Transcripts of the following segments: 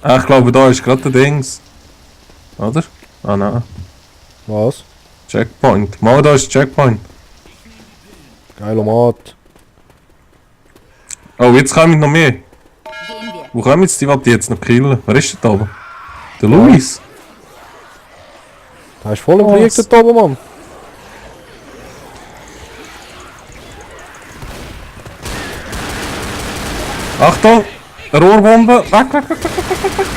Ah, ich glaube, da ist gerade der Dings. Oder? Ah, nein. Was? Checkpoint. Mal, da ist Checkpoint. Geiler Mat. Oh, jetzt kommen noch mehr. Gehen wir. Wo kommen jetzt die, die jetzt noch killen? Wer ist denn da oben? Der Luis. Der ist voll im Was? Krieg da oben, Mann. Achtung! Rohrbombe! Weg, weg, weg, weg!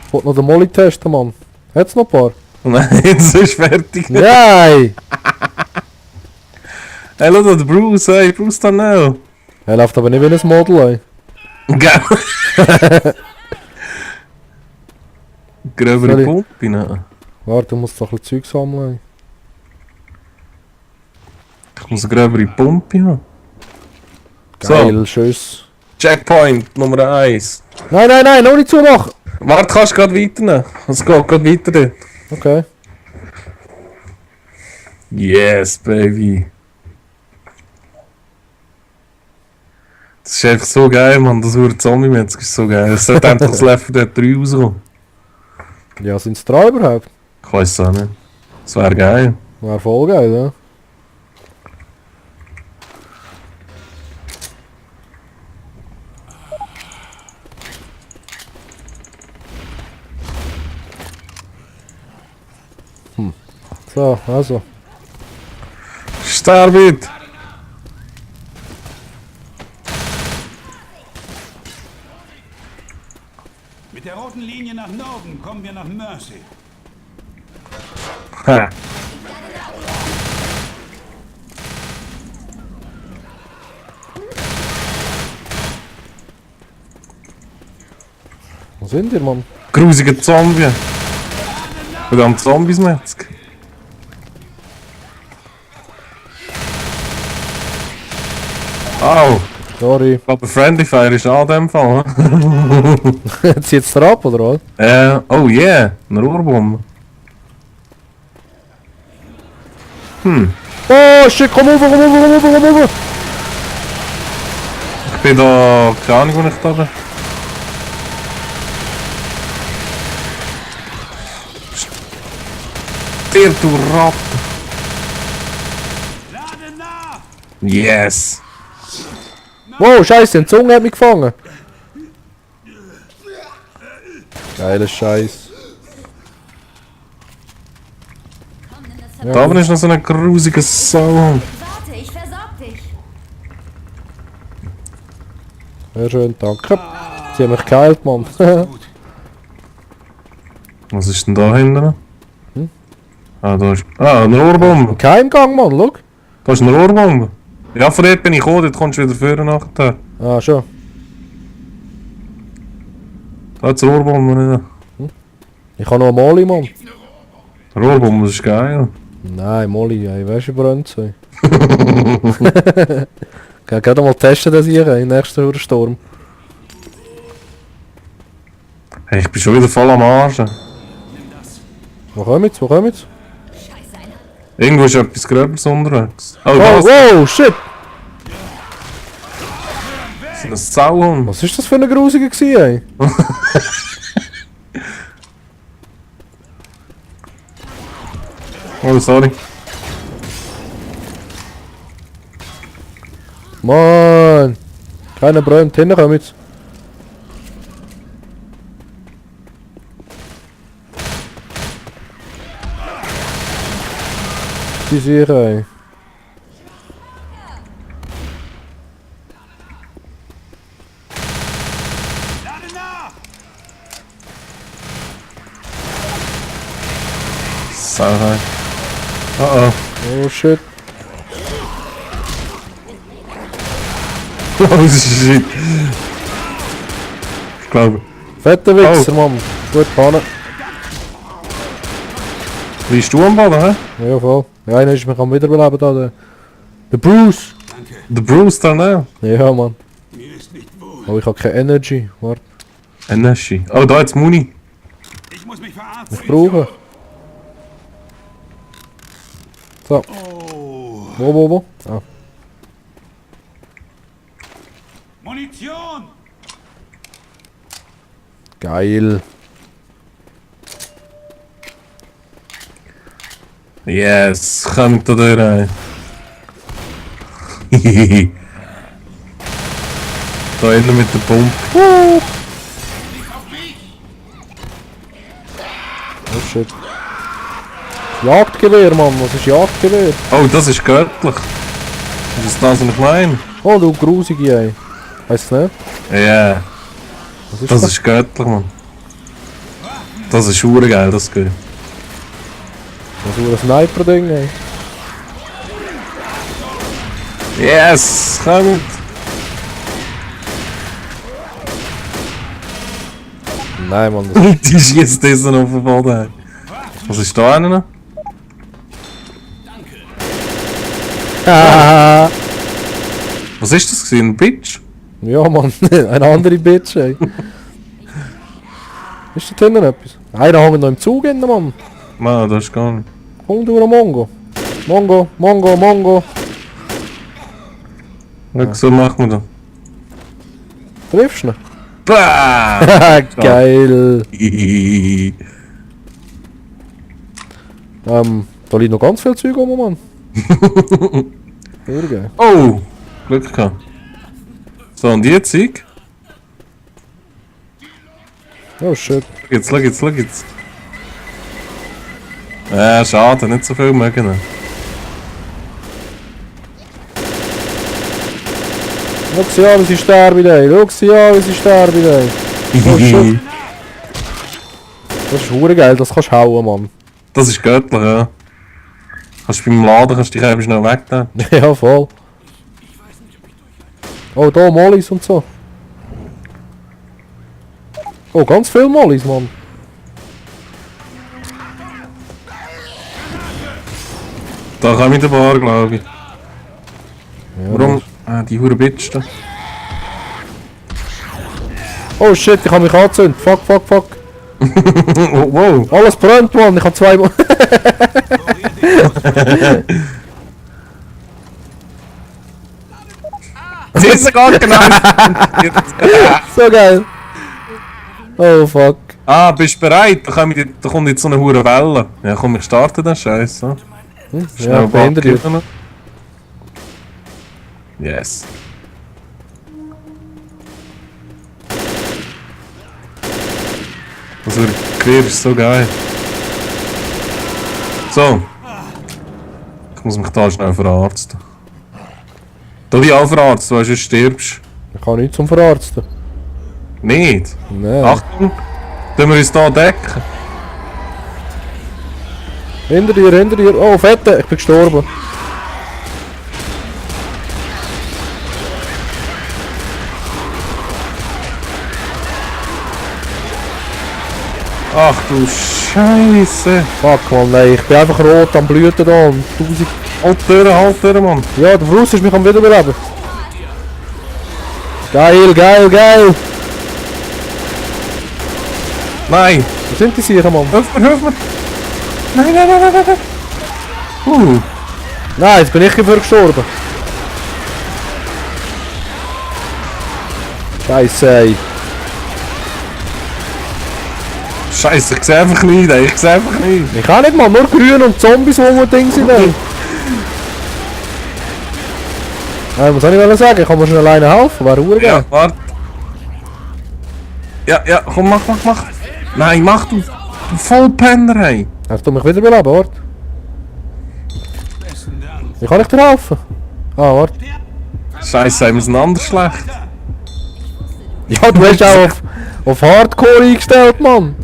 Ich wollte noch den Molly testen, Mann. Hat's noch ein paar? Nein, jetzt ist fertig. Nein! Hey, schau da, der Bruce, hey, Bruce Darnell. Er läuft aber nicht wie ein Model, ey. Gell? Gröbere Sorry. Pumpe, ne? Warte, du musst doch ein bisschen Zeug sammeln, ey. Ich muss eine gröbere Pumpe haben. Geil, tschüss. Checkpoint Nummer 1. Nein, nein, nein, noch nicht zumachen! Warte, kannst du gerade weiternehmen? Es geht gerade weiter dort. Okay. Yes, baby. Das ist einfach so geil, Mann. Das wurde Zombie-Metzger ist so geil. Es sollte einfach das Level Dead 3 rauskommen. Ja, sind's 3 überhaupt? Ich weiß es auch nicht. Das wäre geil. Wäre voll geil, ja. So, also. Sterbit! Mit der roten Linie nach Norden kommen wir nach Mercy. Ha. Wo sind ihr, Mann? Grusiger Zombie. Verdammt Zombies Metzger. Au! Sorry. Ich glaube, Friendly Fire ist auch in dem Fall. Zieht's da ab, oder was? Oh yeah, eine Rohrbombe. Oh shit, komm over, komm over, komm over, komm over! Ich bin da, keine Ahnung, wo ich da bin. Stirb, du Ratte! Lade nach! Yes! Wow, scheiße, eine Zunge hat mich gefangen! Geiler Scheiß. Komm, nimm das Da Verbot. oben ist noch so ein grusiger Sau. Warte, ich versorg dich. Sehr schön, danke. Sie haben mich geheilt, Mann. Gut. Was ist denn da hinten? Ah, da ist... Ah, eine Rohrbombe. Keimgang, Mann, schau. Da ist eine Rohrbombe. Ja, von dort bin ich gekommen, dort kommst du wieder vorne nachher. Ah, schon. Da hat es Rohrbombe nicht. Ich habe noch eine Molly, Mann. Rohrbombe, das ist geil. Nein, Molly, ey, weißt du, brennt so. Kann gerade mal testen, das hier, im nächsten Sturm. Hey, ich bin schon wieder voll am Arsch. Wo kommt's, wo kommt's? Scheiße, einer. Irgendwo ist etwas Gröberes unterwegs. Oh, Oh, was? wow, shit! Das ist ein Sauhund. Was ist das für eine Grusige gewesen, ey? Oh, sorry. Mann! Keiner brennt, hinten kommt's. Die sicher, ey. Lade nach! Sauhund. Oh Oh shit. oh. Oh shit. Ich glaube. Fetter Wichser, Mann. Gut, Panne. Liegst du am Boden, hä? Ja, voll. Ja, einer ist mich am Wiederbeleben da. Der Bruce! Danke. Der Bruce Darnell. Ja, Mann. Mir ist nicht wohl. Oh, ich hab keine Energy. Warte. Energy. Oh, da hat's Muni. Ich muss mich verarzten. Ich brauche. So. Oh, Wo? Ah. Munition! Geil. Yes, kommt da rein. Da hinten mit der Pumpe. Oh shit. Jagdgewehr, Mann. Was ist Jagdgewehr? Oh, das ist göttlich. Das ist das, was ich meine. Oh, du grusige, ey. Weißt du nicht? Ja, Was ist das das? ist göttlich, Mann. Das ist geil, das geht. Das ist ein Sniper-Ding, ey. Yes, kommt. Nein, Mann. Das Die schießt das noch auf den Boden. Was ist da einer noch? Ah, Was ist das gewesen? Ein Bitch? ja, Mann. Eine andere Bitch, ey. Ist da drinnen etwas? Einer hängt noch im Zug hin, Mann. Nein, das ist gar nicht. Komm du, Mongo. Mongo. Ja. So machen wir das. Triffst du ihn? Bam! Geil. Da liegt noch ganz viel Zeug rum, Mann. Sehr geil. Oh! Glück gehabt. So, und jetzt Sieg? Oh shit. Schau jetzt. Schade, nicht so viel mögen. Schau sie an, wie sie sterben, ey. Oh shit. Das ist hure geil, das kannst du hauen, Mann. Das ist göttlich, ja. Kannst du beim Laden dich eben schnell wegnehmen. Ja, voll. Oh, da Mollis und so. Oh, ganz viel Mollis, Mann. Da komme ich in der Bar, glaube ich. Ja, Warum? Ah, die hure Bitch da. Oh shit, ich hab mich angezündet. Fuck. Oh, wow. Alles brennt, Mann. Ich hab 2 Mal. Sie ist gar genau. So geil. Oh fuck. Ah, bist du bereit? Da kommt jetzt so eine hure Welle. Ja, komm, ich starte den Scheiß. So. Ja, behindert dich. Button. Yes. Das Quer ist so geil. So. Ich muss mich da schnell verarzten. Da die verarzten, weil du sonst stirbst. Ich kann nichts zum Verarzten. Nicht? Nein. Achtung! Tun wir uns da decken? Hinter dir. Oh, Fette, ich bin gestorben. Ach du Scheiße! Fuck, Mann, nein. Ich bin einfach rot am Blüten da und 1000... Halt durch, Mann! Ja, der Bruce ist mich am Wiederbeleben. Geil. Nein! Wo sind die sicher, Mann? Hilf mir! Nein! Nein, jetzt bin ich dafür gestorben. Scheiße, ey. Scheiße, ich sehe einfach nicht, ey. Ich kann nicht mal, nur grün und Zombies, die ein Ding sind, ey. Nein, was soll ich sagen? Ich kann mir schon alleine helfen, wäre Ja, urgeil. warte. Ja, komm, mach. Nein, mach du Vollpenner, ey. Hast du mich wiederbeleben, warte. Wie kann ich dir helfen? Ah, warte. Scheiße, wir sind anders schlecht. Ja, du hast auch auf Hardcore eingestellt, Mann.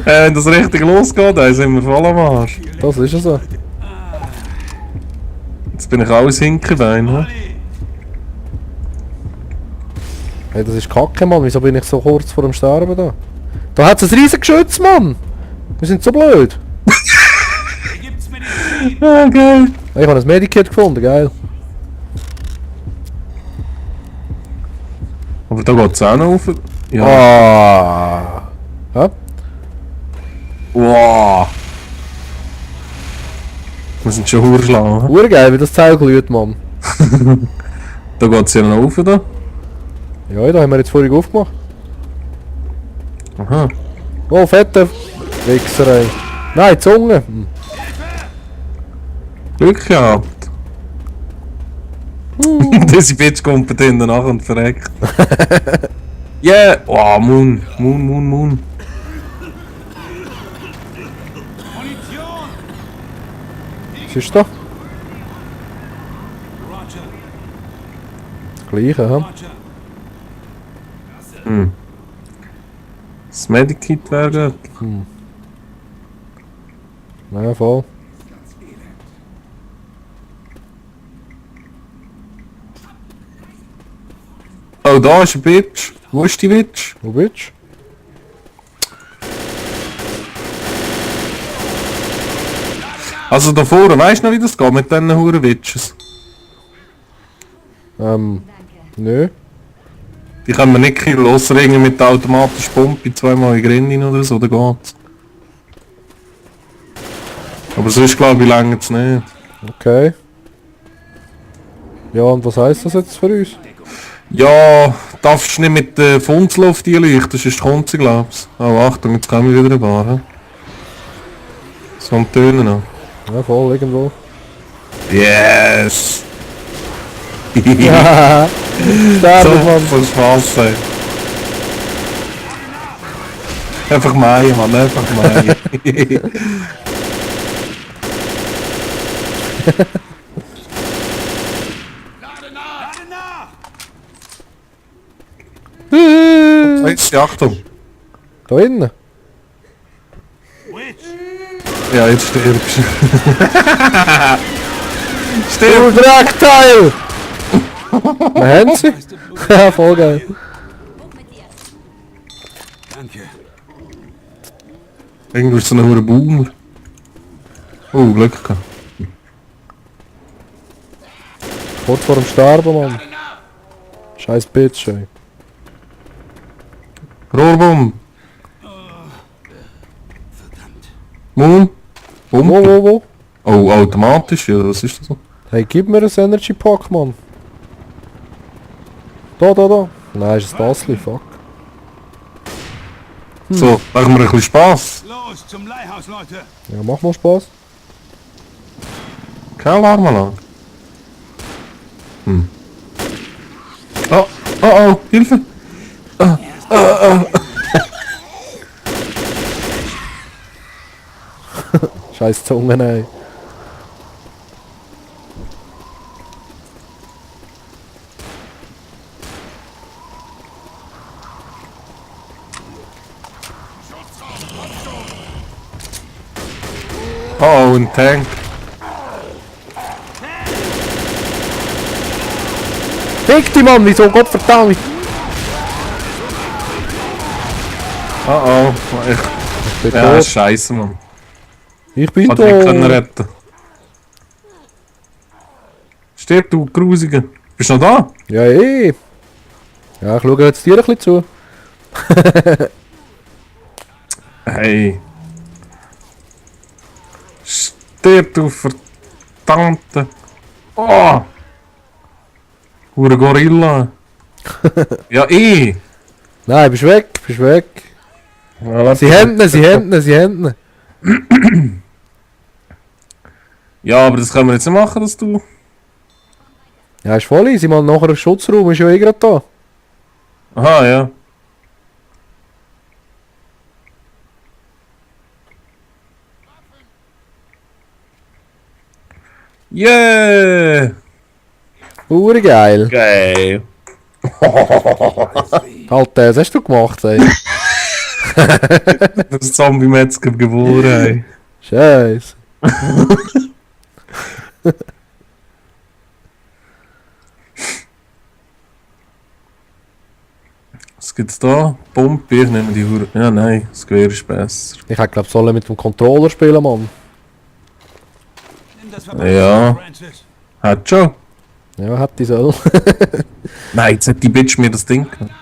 Wenn das richtig losgeht, dann sind wir voll am Arsch. Das ist ja so. Jetzt bin ich alles Hinkebein, ne? Hey, das ist kacke, Mann. Wieso bin ich so kurz vor dem Sterben da? Da hat es ein riesiges Geschütz, Mann. Wir sind so blöd. Gibt's Medizin? Ah, geil. Hey, ich habe ein Medikit gefunden, geil. Aber da geht's auch noch auf. Ja. Ah. Ja? Wow. Wir sind schon hurschlagen. Urgeil, wie das Teil glüht, Mann. Da geht's ja noch rauf, da. Ja, da haben wir jetzt vorhin aufgemacht. Aha. Oh, fette Wichserei. Nein, Zunge. Hm. Glück gehabt. Diese Bitch kommt bei denen nach und verreckt. Yeah! Oh, Moon. Munition! Was ist da? Roger, Das Gleiche, hä? Roger. Das Medikit wäre gut. Ja, voll. Oh, da ist ein Bitch. Wo ist die Bitch? Wo bist Also da vorne, weißt du noch, wie das geht mit diesen huren Witches? du? Nö. Die können wir nicht killen, ausser irgendwie mit der automatischen Pumpe zweimal in den Grind rein oder so, da geht's. Aber sonst glaube ich länger es nicht. Okay. Ja, und was heisst das jetzt für uns? Ja, darfst du nicht mit der Funzel die leuchten, sonst kommt sie, glaub's. Oh, Achtung, jetzt kommen wir wieder ein paar. He? So am Tönen noch. Ja, voll, irgendwo. Yes! Ja, sterbe, So Mann. voll Spaß, ey. Einfach Mai, Mann, einfach Mai. Lade nach! Jetzt, Achtung! Da innen. Witch! Ja, jetzt stirbst du. Du Stirb! Dreckteil! Wir haben sie. Ja, voll geil. Hoch mit dir. Danke. Irgendwo ist so ein hoher Boomer. Oh, Glück gehabt. Kurz vor dem Sterben, Mann. Scheiß Bitch, ey. Rohrbomb! Verdammt. Moon! Pumpe! Wo? Oh, automatisch, ja, was ist das so? Hey, gib mir ein Energy Pack, Mann. Da. Nein, ist ein Tassli, fuck. So, machen wir ein bisschen Spaß. Los, zum Leihhaus, Leute! Ja, mach mal Spaß. Keine Alarmanlage. Oh, Hilfe! Scheiß Zungen, ey. Oh, ein Tank. Fick die, Mann, wieso? Gottverdammt! Oh, Ich bin ja, tot. scheiße, Mann. Ich bin Hat nicht können tot. retten. Stirb, du Grusige. Bist du noch da? Ja, eh. Ja, ich schaue jetzt dir ein bisschen zu. Hey. Stirb, du verdammte. Oh! Hure Gorilla. Ja, Nein, bist weg. Ja, Sie haben. Ja, aber das können wir jetzt nicht machen, dass du... Ja, ist voll easy, mal nachher im Schutzraum ist ja eh gerade da. Aha, ja. Yeah! Urgeil. Geil. Halt, das hast du gemacht, ey. Das Zombie-Metzger geboren, ey. Scheiße. Was gibt's da? Pumpe, ich nehme die Hure. Ja, nein, das Gewehr ist besser. Ich hätte glaub sollen mit dem Controller spielen, Mann. Nimm das Ja. Francis. Hat schon. Ja, hätte ich soll. Nein, jetzt hat die Bitch mir das Ding genommen.